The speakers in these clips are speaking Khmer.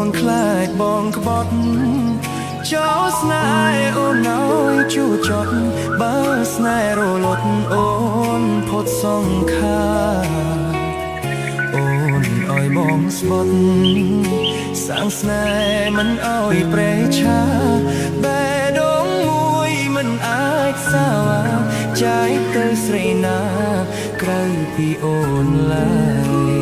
អូនខ្លាចបងក្បត់ចោលស្នេហ៍អូនឲ្យជួចត់បើស្នេហ៍រលត់អូនផុតសង្ខារអូនឲ្យបងស្បត់សាងស្នេហ៍មិនឲ្យប្រេឆាបេះដូងមួយមិនអាចសាវ៉ាចាយទៅស្រីណាក្រៅពីអូនឡើយ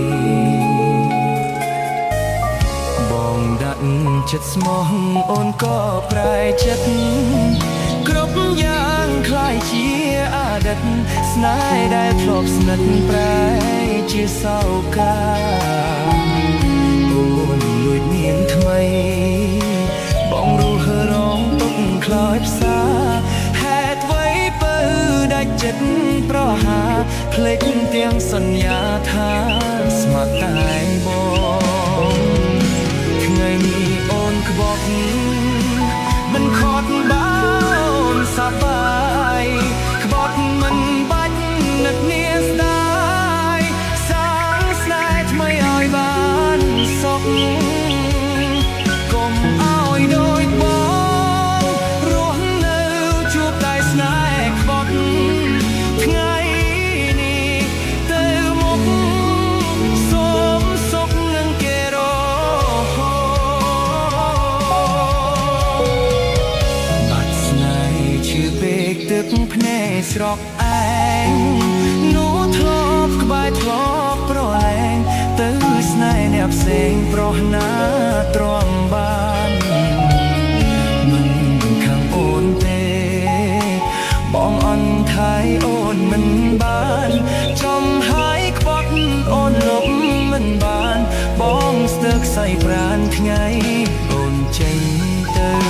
បងដាក់ចិត្តស្មោះអូនក៏ប្រែចិត្តគ្រប់យ៉ាងក្លាយជាអតីតស្នេហ៍ដែលធ្លាប់ស្និទ្ធប្រែជាសោកាអូនលួចមានថ្មីបងរស់រងទុកខ្លោចផ្សាហេតុអ្វីពៅដាច់ចិត្តប្រហាភ្លេចទាំងសន្យាថាស្ម័គ្រតែបង ថ្ងៃនេះអូនក្បត់មិនខត់បានសប្បាយក្បត់មិនបាច់នឹកនាស្ដាយសាងស្នេហ៍ថ្មីឲ្យបានសុខកុំឲ្យដូចបងរស់នៅជួបតែស្នេហ៍ក្បត់ថ្ងៃនេះទៅមុខសូមសុខនឹងគេរហូត បាត់ស្នេហ៍ឈឺពេកទឹកភ្នែកស្រក់ឯងនោះធ្លាប់ក្បែរធ្លាប់ប្រឡែងទៅស្នេហ៍អ្នកផ្សេងប្រុសណាទ្រាំបានមិនខាងអូនទេបងអន់ថៃអូនមិនបានចំហើយក្បត់អូនលុបមិនបាន បងស្ទើរខ្សែប្រានថ្ងៃអូនចេញទៅ។